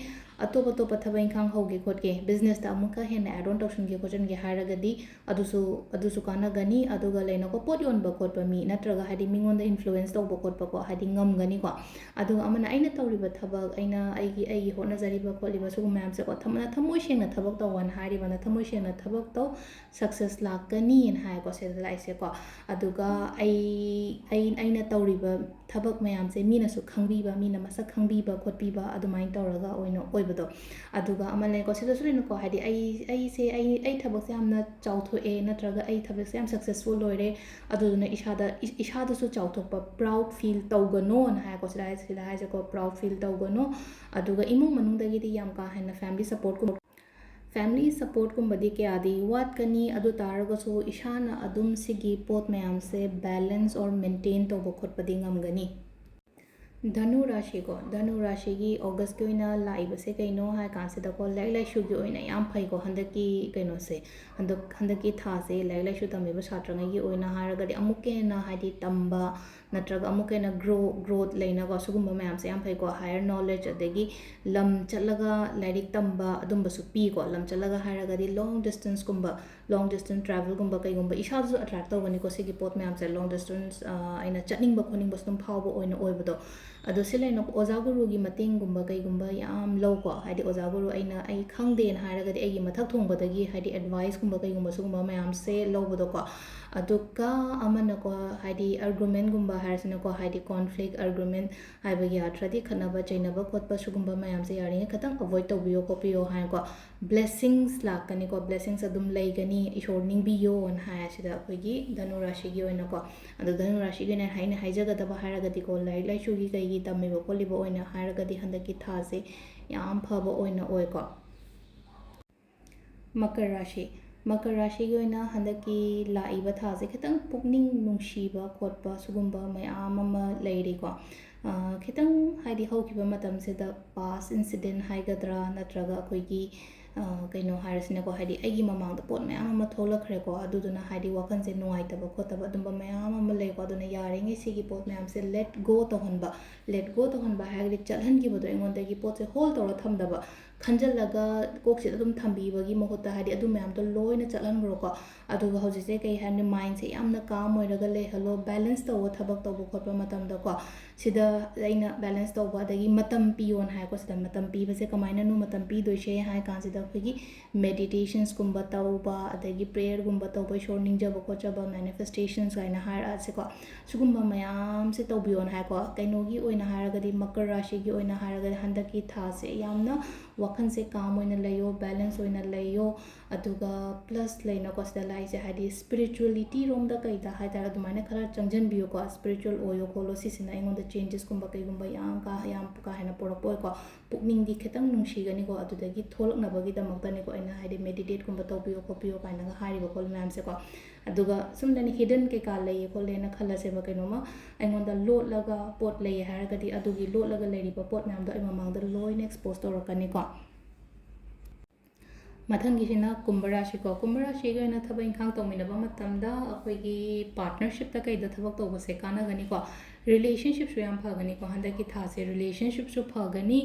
ꯑꯇꯣꯞ ꯑꯇꯣꯞꯄ ꯊꯕꯛ ꯏꯪꯈꯥꯡ ꯍꯧꯒꯦ ꯈꯣꯠꯀꯦ, ꯕꯤꯖꯤꯅꯦꯁꯇ ꯑꯃꯨꯛꯀ ꯍꯦꯟꯅ add on ꯇꯧꯁꯟꯒꯦ ꯈꯣꯠꯆꯟꯒꯦ ꯍꯥꯏꯔꯒꯗꯤ ꯑꯗꯨꯁꯨ, ꯑꯗꯨꯁꯨ ꯀꯥꯟꯅꯒꯅꯤ꯫ ꯑꯗꯨꯒ ꯂꯩꯅꯀꯣ, ꯄꯣꯠ ꯌꯣꯟꯕ ꯈꯣꯠꯄ ꯃꯤ ꯅꯠꯇ꯭ꯔꯒ ꯍꯥꯏꯗꯤ ꯃꯤꯉꯣꯟꯗ influence ꯇꯧꯕ ꯈꯣꯠꯄꯀꯣ, ꯍꯥꯏꯗꯤ ꯉꯝꯒꯅꯤꯀꯣ꯫ ꯑꯗꯨꯒ ꯑꯃꯅ ꯑꯩꯅ ꯇꯧꯔꯤꯕ ꯊꯕꯛ, ꯑꯩꯅ ꯑꯩꯒꯤ, ꯑꯩꯒꯤ ꯍꯣꯠꯅꯖꯔꯤꯕ ꯈꯣꯠꯂꯤꯕ ꯁꯤꯒꯨꯝꯕ ꯃꯌꯥꯝꯁꯦꯀꯣ, ꯊꯃꯣꯏ ꯁꯦꯡꯅ ꯊꯕꯛ ꯇꯧꯋꯣꯅ ꯍꯥꯏꯔꯤꯕ, ꯅꯊꯃꯣꯏ ꯁꯦꯡꯅ ꯊꯕꯛ ꯇꯧ, ꯁꯛꯁꯦꯁ ꯂꯥꯛꯀꯅꯤꯅ ꯍꯥꯏꯀꯣ ꯁꯤꯗ ꯂꯥꯛꯏꯁꯦꯀꯣ꯫ ꯑꯗꯨꯒ ꯑꯩ, ꯑꯩ, ꯑꯩꯅ ꯇꯧꯔꯤꯕ ꯊꯕꯛ ꯃꯌꯥꯝꯁꯦ ꯃꯤꯅꯁꯨ ꯈꯪꯕꯤꯕ, ꯃꯤꯅ ꯃꯁꯛ ꯈꯪꯕꯤꯕ ꯈꯣꯠꯄꯤꯕ ꯑꯗꯨꯃꯥꯏꯅ ꯇꯧꯔꯒ ꯑꯣꯏꯅ ꯑꯣꯏꯕꯗꯣ꯫ ꯑꯗꯨꯒ ꯑꯃ ꯂꯩꯀꯣ, ꯁꯤꯗꯁꯨ ꯂꯩꯅꯀꯣ, ꯍꯥꯏꯗꯤ ꯑꯩ, ꯑꯩꯁꯦ, ꯑꯩ, ꯑꯩ ꯊꯕꯛꯁꯦ ꯌꯥꯝꯅ ꯆꯥꯎꯊꯣꯛꯑꯦ ꯅꯠꯇ꯭ꯔꯒ ꯑꯩ ꯊꯕꯛꯁꯦ ꯌꯥꯝ ꯁꯛꯁꯦꯁꯐꯨꯜ ꯑꯣꯏꯔꯦ, ꯑꯗꯨꯗꯨꯅ ꯏꯁꯥꯗ, ꯏ-, ꯏꯁꯥꯗꯁꯨ ꯆꯥꯎꯊꯣꯛꯄ, ꯄ꯭ꯔꯥꯎꯗ ꯐꯤꯜ ꯇꯧꯒꯅꯣꯅ ꯍꯥꯏꯀꯣ ꯁꯤꯗ ꯍꯥꯏ-, ꯁꯤꯗ ꯍꯥꯏꯁꯦꯀꯣ, ꯄ꯭ꯔꯥꯎꯗ ꯐꯤꯜ ꯇꯧꯒꯅꯣ꯫ ꯑꯗꯨꯒ ꯏꯃꯨꯡ ꯃꯅꯨꯡꯗꯒꯤꯗꯤ ꯌꯥꯝ ꯀꯥ ꯍꯦꯟꯅ ꯐꯦꯃꯤꯂꯤ ꯁꯄꯣꯔꯠꯀꯨꯝꯕ, ꯐꯦꯃꯤꯂꯤ ꯁꯄꯣꯔꯠꯀꯨꯝꯕꯗꯤ ꯀꯌꯥꯗꯤ ꯋꯥꯠꯀꯅꯤ꯫ ꯑꯗꯨ ꯇꯥꯔꯒꯁꯨ ꯏꯁꯥꯅ ꯑꯗꯨꯝ ꯁꯤꯒꯤ ꯄꯣꯠ ꯃꯌꯥꯝꯁꯦ balance or maintain ꯇꯧꯕ ꯈꯣꯠꯄꯗꯤ ꯉꯝꯒꯅꯤ꯫ ꯙꯅꯨ ꯔꯥꯁꯤꯀꯣ, ꯙꯅꯨ ꯔꯥꯁꯤꯒꯤ ꯑꯣꯒꯁꯀꯤ ꯑꯣꯏꯅ ꯂꯥꯛꯏꯕꯁꯦ ꯀꯩꯅꯣ ꯍꯥꯏ ꯀꯥꯟꯁꯤꯗꯀꯣ, ꯂꯥꯏꯔꯤꯛ ꯂꯥꯏꯁꯨꯒꯤ ꯑꯣꯏꯅ ꯌꯥꯝ ꯐꯩꯀꯣ꯫ ꯍꯟꯗꯛꯀꯤ ꯀꯩꯅꯣꯁꯦ, ꯍꯟꯗꯛ ꯍꯟꯗꯛꯀꯤ ꯊꯥꯁꯦ ꯂꯥꯏꯔꯤꯛ ꯂꯥꯏꯁꯨ ꯇꯝꯃꯤꯕ ꯁꯥꯇ꯭ꯔꯉꯩꯒꯤ ꯑꯣꯏꯅ ꯍꯥꯏꯔꯒꯗꯤ, ꯑꯃꯨꯛꯀ ꯍꯦꯟꯅ ꯍꯥꯏꯗꯤ ꯇꯝꯕ ꯅꯠꯇ꯭ꯔꯒ ꯑꯃꯨꯛꯀ ꯍꯦꯟꯅ ꯒ꯭ꯔꯣ ꯒ꯭ꯔꯣꯠ ꯂꯩꯅꯀꯣ, ꯁꯤꯒꯨꯝꯕ ꯃꯌꯥꯝꯁꯦ ꯌꯥꯝ ꯐꯩꯀꯣ꯫ ꯍꯥꯌꯔ ꯅꯣꯂꯦꯖ, ꯑꯗꯒꯤ ꯂꯝ ꯆꯠꯂꯒ ꯂꯥꯏꯔꯤꯛ ꯇꯝꯕ, ꯑꯗꯨꯝꯕꯁꯨ ꯄꯤꯀꯣ꯫ ꯂꯝ ꯆꯠꯂꯒ ꯍꯥꯏꯔꯒꯗꯤ ꯂꯣꯡ ꯗꯤꯁꯇꯦꯟꯁꯀꯨꯝꯕ, ꯂꯣꯡ ꯗꯤꯁꯇꯦꯟꯁ ꯇ꯭ꯔꯥꯚꯦꯜꯒꯨꯝꯕ ꯀꯩꯒꯨꯝꯕ, ꯏꯁꯥꯗꯁꯨ ꯑꯦꯇ꯭ꯔꯦꯛ ꯇꯧꯒꯅꯤꯀꯣ ꯁꯤꯒꯤ ꯄꯣꯠ ꯃꯌꯥꯝꯁꯦ꯫ ꯂꯣꯡ ꯗꯤꯁꯇꯦꯟꯁ ꯑꯩꯅ ꯆꯠꯅꯤꯡꯕ ꯈꯣꯠꯅꯤꯡꯕꯁꯨ ꯑꯗꯨꯝ ꯐꯥꯎꯕ ꯑꯣꯏꯅ ꯑꯣꯏꯕꯗꯣ꯫ ꯑꯗꯣ ꯁꯤ ꯂꯩꯅ ꯑꯣꯖꯥ ꯒꯨꯔꯨꯒꯤ ꯃꯇꯦꯡꯒꯨꯝꯕ ꯀꯩꯒꯨꯝꯕ ꯌꯥꯝ ꯂꯧꯀꯣ꯫ ꯍꯥꯏꯗꯤ ꯑꯣꯖꯥ ꯒꯨꯔꯨ, ꯑꯩꯅ ꯑꯩ ꯈꯪꯗꯦꯅ ꯍꯥꯏꯔꯒꯗꯤ ꯑꯩꯒꯤ ꯃꯊꯛ ꯊꯣꯡꯕꯗꯒꯤ ꯍꯥꯏꯗꯤ ꯑꯦꯗꯚꯥꯏꯁꯀꯨꯝꯕ ꯀꯩꯒꯨꯝꯕ ꯁꯤꯒꯨꯝꯕ ꯃꯌꯥꯝꯁꯦ ꯂꯧꯕꯗꯣꯀꯣ꯫ ꯑꯗꯨꯒ ꯑꯃꯅꯀꯣ, ꯍꯥꯏꯗꯤ ꯑꯥꯔꯒꯨꯃꯦꯟꯒꯨꯝꯕ ꯍꯥꯏꯔꯁꯤꯅꯀꯣ, ꯍꯥꯏꯗꯤ ꯀꯣꯟꯐ꯭ꯂꯤꯛ, ꯑꯥꯔꯒꯨꯃꯦꯟ ꯍꯥꯏꯕꯒꯤ ꯑꯥꯔꯊ꯭ꯔꯗꯤ ꯈꯠꯅꯕ ꯆꯩꯅꯕ ꯈꯣꯠꯄ ꯁꯤꯒꯨꯝꯕ ꯃꯌꯥꯝꯁꯦ ꯌꯥꯔꯤꯉꯩ ꯈꯤꯇꯪ ꯑꯦꯚꯣꯏꯗ ꯇꯧꯕꯤꯌꯣ ꯈꯣꯠꯄꯤꯌꯣ ꯍꯥꯏꯅꯀꯣ꯫ ꯕ꯭ꯂꯦꯁꯤꯡꯁ ꯂꯥꯛꯀꯅꯤꯀꯣ, ꯕ꯭ꯂꯦꯁꯤꯡꯁ ꯑꯗꯨꯝ ꯂꯩꯒꯅꯤ, ꯏꯁꯣꯔ ꯅꯤꯡꯕꯤꯌꯣꯅ ꯍꯥꯏ ꯁꯤꯗ ꯑꯩꯈꯣꯏꯒꯤ ꯙꯅꯨ ꯔꯥꯁꯤꯒꯤ ꯑꯣꯏꯅꯀꯣ꯫ ꯑꯗꯣ ꯙꯅꯨ ꯔꯥꯁꯤꯒꯤ ꯑꯣꯏꯅ ꯑꯩꯅ ꯍꯥꯏꯖꯒꯗꯕ ꯍꯥꯏꯔꯒꯗꯤꯀꯣ, ꯂꯥꯏꯔꯤꯛ ꯂꯥꯏꯁꯨꯒꯤ ꯀꯩꯒꯤ ꯇꯝꯃꯤꯕ ꯈꯣꯠꯂꯤꯕ ꯑꯣꯏꯅ ꯍꯥꯏꯔꯒꯗꯤ ꯍꯟꯗꯛꯀꯤ ꯊꯥꯁꯦ ꯌꯥꯝ ꯐꯕ ꯑꯣꯏꯅ ꯑꯣꯏꯀꯣ꯫ ꯃꯀꯔ ꯔꯥꯁꯤ, ꯃꯀꯔ ꯔꯥꯁꯤꯒꯤ ꯑꯣꯏꯅ ꯍꯟꯗꯛꯀꯤ ꯂꯥꯛꯏꯕ ꯊꯥꯁꯦ ꯈꯤꯇꯪ ꯄꯨꯛꯅꯤꯡ ꯅꯨꯡꯁꯤꯕ ꯈꯣꯠꯄ ꯁꯤꯒꯨꯝꯕ ꯃꯌꯥꯝ ꯑꯃ ꯂꯩꯔꯤꯀꯣ꯫ ꯑ, ꯈꯤꯇꯪ ꯍꯥꯏꯗꯤ ꯍꯧꯈꯤꯕ ꯃꯇꯝꯁꯤꯗ ꯄꯥꯁ ꯏꯟꯁꯤꯗꯦꯟ ꯍꯥꯏꯒꯗ꯭ꯔꯥ, ꯅꯠꯇ꯭ꯔꯒ ꯑꯩꯈꯣꯏꯒꯤ, ꯑ, ꯀꯩꯅꯣ ꯍꯥꯏꯔꯁꯤꯅꯀꯣ, ꯍꯥꯏꯗꯤ ꯑꯩꯒꯤ ꯃꯃꯥꯡꯗ ꯄꯣꯠ ꯃꯌꯥꯝ ꯑꯃ ꯊꯣꯛꯂꯛꯈ꯭ꯔꯦꯀꯣ, ꯑꯗꯨꯗꯨꯅ ꯍꯥꯏꯗꯤ ꯋꯥꯈꯜꯁꯦ ꯅꯨꯡꯉꯥꯏꯇꯕ ꯈꯣꯠꯇꯕ ꯑꯗꯨꯝꯕ ꯃꯌꯥꯝ ꯑꯃ ꯂꯩꯀꯣ꯫ ꯑꯗꯨꯅ ꯌꯥꯔꯤꯉꯩ ꯁꯤꯒꯤ ꯄꯣꯠ ꯃꯌꯥꯝꯁꯦ let go ꯇꯧꯍꯟꯕ꯫ Let go ꯇꯧꯍꯟꯕ ꯍꯥꯏꯔꯒꯗꯤ ꯆꯠꯍꯟꯈꯤꯕꯗꯣ ꯑꯩꯉꯣꯟꯗꯒꯤ ꯄꯣꯠꯁꯦ hold ꯇꯧꯔ ꯊꯝꯗꯕ, ꯈꯟꯖꯜꯂꯒ ꯀꯣꯛꯁꯤꯗ ꯑꯗꯨꯝ ꯊꯝꯕꯤꯕꯒꯤ ꯃꯍꯨꯠꯇ ꯍꯥꯏꯗꯤ ꯑꯗꯨ ꯃꯌꯥꯝꯗꯣ ꯂꯣꯏꯅ ꯆꯠꯍꯟꯈ꯭ꯔꯣꯀꯣ꯫ ꯑꯗꯨꯒ ꯍꯧꯖꯤꯛꯁꯦ ꯀꯩ ꯍꯥꯏꯅꯤ, ꯃꯥꯏꯟꯁꯦ ꯌꯥꯝꯅ ꯀꯥꯝ ꯑꯣꯏꯔꯒ ꯂꯩꯍꯜꯂꯣ, ꯕꯦꯂꯦꯟꯁ ꯇꯧꯕ ꯊꯕꯛ ꯇꯧꯕ ꯈꯣꯠꯄ ꯃꯇꯝꯗꯀꯣ꯫ ꯁꯤꯗ ꯑꯩꯅ ꯕꯦꯂꯦꯟꯁ ꯇꯧꯕ, ꯑꯗꯒꯤ ꯃꯇꯝ ꯄꯤꯌꯣꯅ ꯍꯥꯏꯀꯣ꯫ ꯁꯤꯗ ꯃꯇꯝ ꯄꯤꯕꯁꯦ ꯀꯃꯥꯏꯅꯅꯣ ꯃꯇꯝ ꯄꯤꯗꯣꯏꯁꯦ ꯍꯥꯏ ꯀꯥꯟꯁꯤꯗ ꯑꯩꯈꯣꯏꯒꯤ ꯃꯦꯗꯤꯇꯦꯁꯟꯁꯀꯨꯝꯕ ꯇꯧꯕ, ꯑꯗꯒꯤ ꯄ꯭ꯔꯦꯌꯔꯒꯨꯝꯕ ꯇꯧꯕ, ꯏꯁꯣꯔ ꯅꯤꯡꯖꯕ ꯈꯣꯠꯆꯕ, ꯃꯦꯅꯤꯐꯦꯁꯇꯦꯁꯟꯁ ꯍꯥꯏꯅ ꯍꯥꯏꯔꯛꯑꯁꯤꯀꯣ꯫ ꯁꯤꯒꯨꯝꯕ ꯃꯌꯥꯝꯁꯦ ꯇꯧꯕꯤꯌꯣꯅ ꯍꯥꯏꯀꯣ꯫ ꯀꯩꯅꯣꯒꯤ ꯑꯣꯏꯅ ꯍꯥꯏꯔꯒꯗꯤ, ꯃꯀꯔ ꯔꯥꯁꯤꯒꯤ ꯑꯣꯏꯅ ꯍꯥꯏꯔꯒꯗꯤ ꯍꯟꯗꯛꯀꯤ ꯊꯥꯁꯦ ꯌꯥꯝꯅ ꯋꯥꯈꯜꯁꯦ ꯀꯥꯝ ꯑꯣꯏꯅ ꯂꯩꯌꯣ, ꯕꯦꯂꯦꯟꯁ ꯑꯣꯏꯅ ꯂꯩꯌꯣ꯫ ꯑꯗꯨꯒ ꯄ꯭ꯂꯁ ꯂꯩꯅꯀꯣ ꯁꯤꯗ ꯂꯥꯛꯏꯁꯦ, ꯍꯥꯏꯗꯤ ꯁ꯭ꯄꯤꯔꯤꯆꯨꯋꯦꯂꯤꯇꯤ ꯔꯣꯝꯗ ꯀꯩꯗ ꯍꯥꯏꯇꯥꯔꯦ, ꯑꯗꯨꯃꯥꯏꯅ ꯈꯔ ꯆꯪꯁꯤꯟꯕꯤꯌꯨꯀꯣ꯫ ꯁ꯭ꯄꯤꯔꯤꯆꯨꯋꯦꯜ ꯑꯣꯏꯌꯣ ꯈꯣꯠꯂꯣ, ꯁꯤꯁꯤꯅ ꯑꯩꯉꯣꯟꯗ ꯆꯦꯟꯖꯦꯁꯀꯨꯝꯕ ꯀꯩꯒꯨꯝꯕ ꯌꯥꯝ ꯀꯥ, ꯌꯥꯝ ꯀꯥ ꯍꯦꯟꯅ ꯄꯨꯔꯛꯄ ꯑꯣꯏꯀꯣ꯫ ꯄꯨꯛꯅꯤꯡꯗꯤ ꯈꯤꯇꯪ ꯅꯨꯡꯁꯤꯒꯅꯤꯀꯣ꯫ ꯑꯗꯨꯗꯒꯤ ꯊꯣꯛꯂꯛꯅꯕꯒꯤꯗꯃꯛꯇꯅꯤꯀꯣ ꯑꯩꯅ ꯍꯥꯏꯗꯤ ꯃꯦꯗꯤꯇꯦꯠꯀꯨꯝꯕ ꯇꯧꯕꯤꯌꯣ ꯈꯣꯠꯄꯤꯌꯣ ꯀꯥꯏꯅꯒ ꯍꯥꯏꯔꯤꯕ ꯈꯣꯠꯂꯤ ꯃꯌꯥꯝꯁꯦꯀꯣ꯫ ꯑꯗꯨꯒ ꯁꯨꯝꯗꯅ ꯍꯤꯗꯟ ꯀꯩꯀꯥ ꯂꯩꯌꯦ ꯈꯣꯠꯂꯦꯅ ꯈꯜꯂꯁꯦꯕ, ꯀꯩꯅꯣꯝꯃ ꯑꯩꯉꯣꯟꯗ ꯂꯣꯠꯂꯒ ꯄꯣꯠ ꯂꯩꯌꯦ ꯍꯥꯏꯔꯒꯗꯤ ꯑꯗꯨꯒꯤ ꯂꯣꯠꯂꯒ ꯂꯩꯔꯤꯕ ꯄꯣꯠ ꯃꯌꯥꯝꯗꯣ ꯑꯩ ꯃꯃꯥꯡꯗ ꯂꯣꯏꯅ ꯑꯦꯛꯁꯄꯣꯖ ꯇꯧꯔꯛꯀꯅꯤꯀꯣ꯫ ꯃꯊꯪꯒꯤꯁꯤꯅ ꯀꯨꯝꯚ ꯔꯥꯁꯤꯀꯣ꯫ ꯀꯨꯝꯚ ꯔꯥꯁꯤꯒꯤ ꯑꯣꯏꯅ ꯊꯕꯛ ꯏꯪꯈꯥꯡ ꯇꯧꯃꯤꯟꯅꯕ ꯃꯇꯝꯗ ꯑꯩꯈꯣꯏꯒꯤ ꯄꯥꯔꯠꯅꯔꯁꯤꯞꯇ ꯀꯩꯗ ꯊꯕꯛ ꯇꯧꯕꯁꯦ ꯀꯥꯟꯅꯒꯅꯤꯀꯣ꯫ ꯔꯤꯂꯦꯁꯟꯁꯤꯞꯁꯨ ꯌꯥꯝ ꯐꯒꯅꯤꯀꯣ ꯍꯟꯗꯛꯀꯤ ꯊꯥꯁꯦ꯫ ꯔꯤꯂꯦꯁꯟꯁꯤꯞꯁꯨ ꯐꯒꯅꯤ,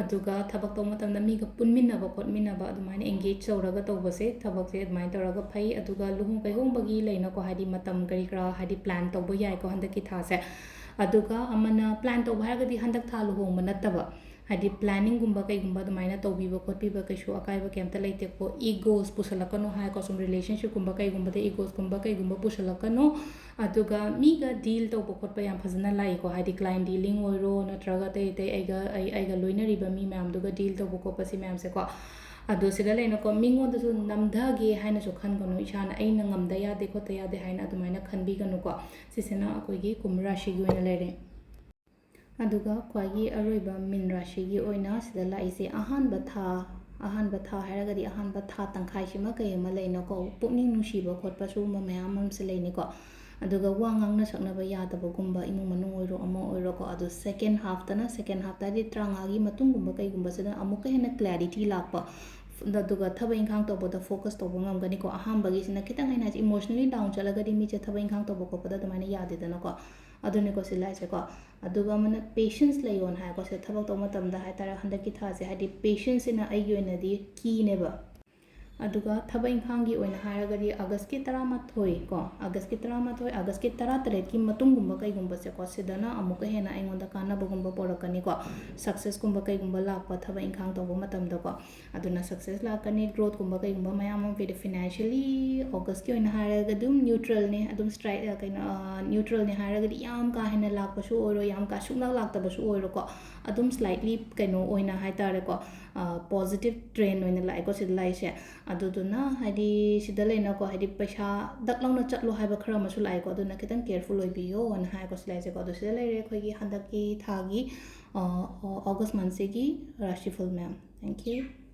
ꯑꯗꯨꯒ ꯊꯕꯛ ꯇꯧꯕ ꯃꯇꯝꯗ ꯃꯤꯒ ꯄꯨꯟꯃꯤꯟꯅꯕ ꯈꯣꯠꯃꯤꯟꯅꯕ ꯑꯗꯨꯃꯥꯏꯅ ꯑꯦꯡꯒꯦꯖ ꯇꯧꯔꯒ ꯇꯧꯕꯁꯦ, ꯊꯕꯛꯁꯦ ꯑꯗꯨꯃꯥꯏꯅ ꯇꯧꯔꯒ ꯐꯩ꯫ ꯑꯗꯨꯒ ꯂꯨꯍꯣꯡ ꯀꯩꯍꯣꯡꯕꯒꯤ ꯂꯩꯅꯀꯣ, ꯍꯥꯏꯗꯤ ꯃꯇꯝ ꯀꯔꯤ ꯀꯔꯥ ꯍꯥꯏꯗꯤ ꯄ꯭ꯂꯥꯟ ꯇꯧꯕ ꯌꯥꯏꯀꯣ ꯍꯟꯗꯛꯀꯤ ꯊꯥꯁꯦ꯫ ꯑꯗꯨꯒ ꯑꯃꯅ ꯄ꯭ꯂꯥꯟ ꯇꯧꯕ ꯍꯥꯏꯔꯒꯗꯤ ꯍꯟꯗꯛ ꯊꯥ ꯂꯨꯍꯣꯡꯕ ꯅꯠꯇꯕ, ꯍꯥꯏꯗꯤ ꯄ꯭ꯂꯥꯅꯤꯡꯒꯨꯝꯕ ꯀꯩꯒꯨꯝꯕ ꯑꯗꯨꯃꯥꯏꯅ ꯇꯧꯕꯤꯕ ꯈꯣꯠꯄꯤꯕ ꯀꯩꯁꯨ ꯑꯀꯥꯏꯕ ꯀꯩꯝꯇ ꯂꯩꯇꯦꯀꯣ꯫ ꯏꯒꯣꯁ ꯄꯨꯁꯜꯂꯛꯀꯅꯨ ꯍꯥꯏꯀꯣ, ꯁꯨꯝ ꯔꯤꯂꯦꯁꯟꯁꯤꯞꯀꯨꯝꯕ ꯀꯩꯒꯨꯝꯕꯗ ꯏꯒꯣꯁꯀꯨꯝꯕ ꯀꯩꯒꯨꯝꯕ ꯄꯨꯁꯜꯂꯛꯀꯅꯨ꯫ ꯑꯗꯨꯒ ꯃꯤꯒ ꯗꯤꯜ ꯇꯧꯕ ꯈꯣꯠꯄ ꯌꯥꯝ ꯐꯖꯅ ꯂꯥꯛꯏꯀꯣ, ꯍꯥꯏꯗꯤ ꯀ꯭ꯂꯥꯏꯟ ꯗꯤꯂꯤꯡ ꯑꯣꯏꯔꯣ, ꯅꯠꯇ꯭ꯔꯒ ꯑꯇꯩ ꯑꯇꯩ ꯑꯩꯒ ꯑꯩ ꯑꯩꯒ ꯂꯣꯏꯅꯔꯤꯕ ꯃꯤ ꯃꯌꯥꯝꯗꯨꯒ ꯗꯤꯜ ꯇꯧꯕ ꯈꯣꯠꯄ ꯁꯤ ꯃꯌꯥꯝꯁꯦꯀꯣ꯫ ꯑꯗꯣ ꯁꯤꯗ ꯂꯩꯅꯀꯣ, ꯃꯤꯉꯣꯟꯗꯁꯨ ꯅꯝꯊꯒꯦ ꯍꯥꯏꯅꯁꯨ ꯈꯟꯒꯅꯨ, ꯏꯁꯥꯅ ꯑꯩꯅ ꯉꯝꯗ ꯌꯥꯗꯦ ꯈꯣꯠꯇ ꯌꯥꯗꯦ ꯍꯥꯏꯅ ꯑꯗꯨꯃꯥꯏꯅ ꯈꯟꯕꯤꯒꯅꯨꯀꯣ꯫ ꯁꯤꯁꯤꯅ ꯑꯩꯈꯣꯏꯒꯤ ꯀꯨꯝꯚ ꯔꯥꯁꯤꯒꯤ ꯑꯣꯏꯅ ꯂꯩꯔꯦ꯫ ꯑꯗꯨꯒ ꯈ꯭ꯋꯥꯏꯒꯤ ꯑꯔꯣꯏꯕ ꯃꯤꯟ ꯔꯥꯁꯤꯒꯤ ꯑꯣꯏꯅ ꯁꯤꯗ ꯂꯥꯛꯏꯁꯦ ꯑꯍꯥꯟꯕ ꯊꯥ꯫ ꯑꯍꯥꯟꯕ ꯊꯥ ꯍꯥꯏꯔꯒꯗꯤ ꯑꯍꯥꯟꯕ ꯊꯥ ꯇꯪꯈꯥꯏꯁꯤꯃ ꯀꯩ ꯑꯃ ꯂꯩꯅꯀꯣ, ꯄꯨꯛꯅꯤꯡ ꯅꯨꯡꯁꯤꯕ ꯈꯣꯠꯄ ꯁꯤꯒꯨꯝꯕ ꯃꯌꯥꯝ ꯑꯃꯁꯨ ꯂꯩꯅꯤꯀꯣ꯫ ꯑꯗꯨꯒ ꯋꯥ ꯉꯥꯡꯅ ꯁꯛꯅꯕ ꯌꯥꯗꯕꯒꯨꯝꯕ, ꯏꯃꯨꯡ ꯃꯅꯨꯡ ꯑꯣꯏꯔꯣ ꯑꯃ ꯑꯣꯏꯔꯣꯀꯣ꯫ ꯑꯗꯣ ꯁꯦꯀꯦꯟ ꯍꯥꯐꯇꯅ, ꯁꯦꯀꯦꯟ ꯍꯥꯐꯇ ꯍꯥꯏꯗꯤ ꯇꯔꯥꯃꯉꯥꯒꯤ ꯃꯇꯨꯡꯒꯨꯝꯕ ꯀꯩꯒꯨꯝꯕꯁꯤꯗ ꯑꯃꯨꯛꯀ ꯍꯦꯟꯅ ꯀ꯭ꯂꯦꯔꯤꯇꯤ ꯂꯥꯛꯄ, ꯑꯗꯨꯒ ꯊꯕꯛ ꯏꯪꯈꯥꯡ ꯇꯧꯕꯗ ꯐꯣꯀꯁ ꯇꯧꯕ ꯉꯝꯒꯅꯤꯀꯣ꯫ ꯑꯍꯥꯟꯕꯒꯤꯁꯤꯅ ꯈꯤꯇꯪ ꯑꯩꯅ ꯍꯥꯏꯁꯦ ꯏꯃꯣꯁꯅꯦꯂꯤ ꯗꯥꯎꯟ ꯆꯠꯂꯒꯗꯤ ꯃꯤꯁꯦ ꯊꯕꯛ ꯏꯪꯈꯥꯡ ꯇꯧꯕ ꯈꯣꯠꯄꯗ ꯑꯗꯨꯃꯥꯏꯅ ꯌꯥꯗꯦꯗꯅꯀꯣ꯫ ꯑꯗꯨꯅꯤꯀꯣ ꯁꯤ ꯂꯥꯛꯏꯁꯦꯀꯣ꯫ ꯑꯗꯨꯒ ꯑꯃꯅ ꯄꯦꯁꯦꯟꯁ ꯂꯩꯌꯣꯅ ꯍꯥꯏꯀꯣ, ꯁꯤꯗ ꯊꯕꯛ ꯇꯧꯕ ꯃꯇꯝꯗ ꯍꯥꯏꯇꯥꯔꯦ, ꯍꯟꯗꯛꯀꯤ ꯊꯥꯁꯦ ꯍꯥꯏꯗꯤ ꯄꯦꯁꯦꯟꯁꯁꯤꯅ ꯑꯩꯒꯤ ꯑꯣꯏꯅꯗꯤ ꯀꯤꯅꯦꯕ꯫ ꯑꯗꯨꯒ ꯊꯕꯛ ꯏꯪꯈꯥꯡꯒꯤ ꯑꯣꯏꯅ ꯍꯥꯏꯔꯒꯗꯤ ꯑꯥꯒꯁꯀꯤ ꯇꯔꯥꯃꯥꯊꯣꯏ ꯀꯣ, ꯑꯥꯒꯁꯀꯤ ꯇꯔꯥꯃꯥꯊꯣꯏ, ꯑꯥꯒꯁꯀꯤ ꯇꯔꯥꯇꯔꯦꯠꯀꯤ ꯃꯇꯨꯡꯒꯨꯝꯕ ꯀꯩꯒꯨꯝꯕꯁꯦꯀꯣ, ꯁꯤꯗꯅ ꯑꯃꯨꯛꯀ ꯍꯦꯟꯅ ꯑꯩꯉꯣꯟꯗ ꯀꯥꯟꯅꯕꯒꯨꯝꯕ ꯄꯣꯔꯛꯀꯅꯤꯀꯣ, ꯁꯛꯁꯦꯁꯀꯨꯝꯕ ꯀꯩꯒꯨꯝꯕ ꯂꯥꯛꯄ ꯊꯕꯛ ꯏꯪꯈꯥꯡ ꯇꯧꯕ ꯃꯇꯝꯗꯀꯣ꯫ ꯑꯗꯨꯅ ꯁꯛꯁꯦꯁ ꯂꯥꯛꯀꯅꯤ, ꯒ꯭ꯔꯣꯠꯀꯨꯝꯕ ꯀꯩꯒꯨꯝꯕ ꯃꯌꯥꯝ ꯑꯃ ꯄꯤꯔꯦ꯫ ꯐꯤꯅꯥꯟꯁꯤꯌꯦꯜꯂꯤ ꯑꯣꯒꯁꯀꯤ ꯑꯣꯏꯅ ꯍꯥꯏꯔꯒꯗꯤ ꯑꯗꯨꯝ ꯅ꯭ꯌꯨꯇ꯭ꯔꯦꯜꯅꯤ, ꯑꯗꯨꯝ ꯁ꯭ꯇ꯭ꯔꯥꯏꯛ, ꯀꯩꯅꯣ, ꯅ꯭ꯌꯨꯇ꯭ꯔꯦꯜꯅꯤ ꯍꯥꯏꯔꯒꯗꯤ ꯌꯥꯝ ꯀꯥ ꯍꯦꯟꯅ ꯂꯥꯛꯄꯁꯨ ꯑꯣꯏꯔꯣꯏ, ꯌꯥꯝ ꯀꯥ ꯁꯨꯡꯂꯥꯛ ꯂꯥꯛꯇꯕꯁꯨ ꯑꯣꯏꯔꯣꯀꯣ꯫ ꯑꯗꯨꯝ ꯁ꯭ꯂꯥꯏꯠꯂꯤ ꯀꯩꯅꯣ ꯑꯣꯏꯅ ꯍꯥꯏꯇꯥꯔꯦꯀꯣ, ꯄꯣꯖꯤꯇꯤꯞ ꯇ꯭ꯔꯦꯟ ꯑꯣꯏꯅ ꯂꯥꯛꯑꯦꯀꯣ ꯁꯤꯗ ꯂꯥꯛꯏꯁꯦ꯫ ꯑꯗꯨꯗꯨꯅ ꯍꯥꯏꯗꯤ ꯁꯤꯗ ꯂꯩꯅꯀꯣ, ꯍꯥꯏꯗꯤ ꯄꯩꯁꯥ ꯗꯛ ꯂꯥꯎꯅ ꯆꯠꯂꯣ ꯍꯥꯏꯕ ꯈꯔ ꯑꯃꯁꯨ ꯂꯥꯛꯑꯦꯀꯣ, ꯑꯗꯨꯅ ꯈꯤꯇꯪ ꯀꯦꯌꯔꯐꯨꯜ ꯑꯣꯏꯕꯤꯌꯣꯅ ꯍꯥꯏꯀꯣ ꯁꯤ ꯂꯥꯛꯏꯁꯦꯀꯣ꯫ ꯑꯗꯣ ꯁꯤꯗ ꯂꯩꯔꯦ ꯑꯩꯈꯣꯏꯒꯤ ꯍꯟꯗꯛꯀꯤ ꯊꯥꯒꯤ, ꯑ, ꯑꯣ, ꯑꯣꯒꯁ ꯃꯟꯁꯤꯒꯤ ꯔꯥꯁꯤꯐꯜ ꯃꯌꯥꯝ꯫ Thank you꯫